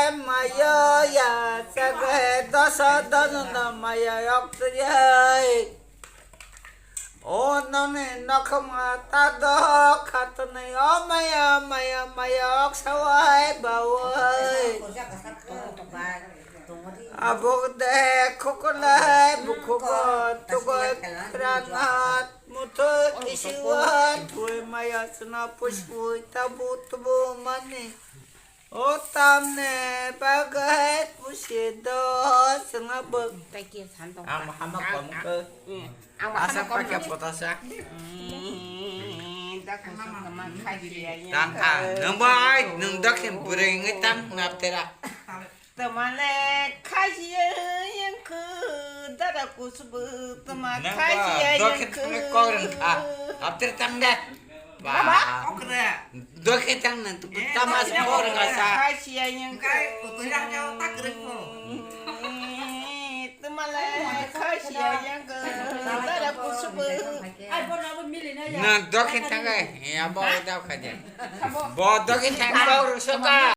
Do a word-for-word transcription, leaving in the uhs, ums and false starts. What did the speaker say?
Maya ya sagai dosa dosa na maya yok tuyai. O noni nokma ta do khatnai o maya maya maya ok sawai bawai. Abuk de khukulai bukugo tugoi kranat muthuk isiwa thui maya sna puspui tabu tubu mani. O tamne bagwi pusi do swnga bwk. Thank you, Santo. Ang mahama kom ko. Ang mahama kom. Asa pakya potasa. Tang a, nang bai, nang dakhin bureng ngi tang naptera. Tamale khasiya yang ke dada kusbu tama khasiya yang ke. Nang ba dakhin tang kok rang kha. Naptera tang de. Ba. Okra. Dokhe tang nang tu tama se por ga sa. Khasiya yang kai ko to yang jao tak re ko. Tumala khasiya yang ke dara kusubu. Ai bo na bo mili na ya. Na dokhe tang ai ya bo da kha je. Bo dokhe tang ko ru so ka.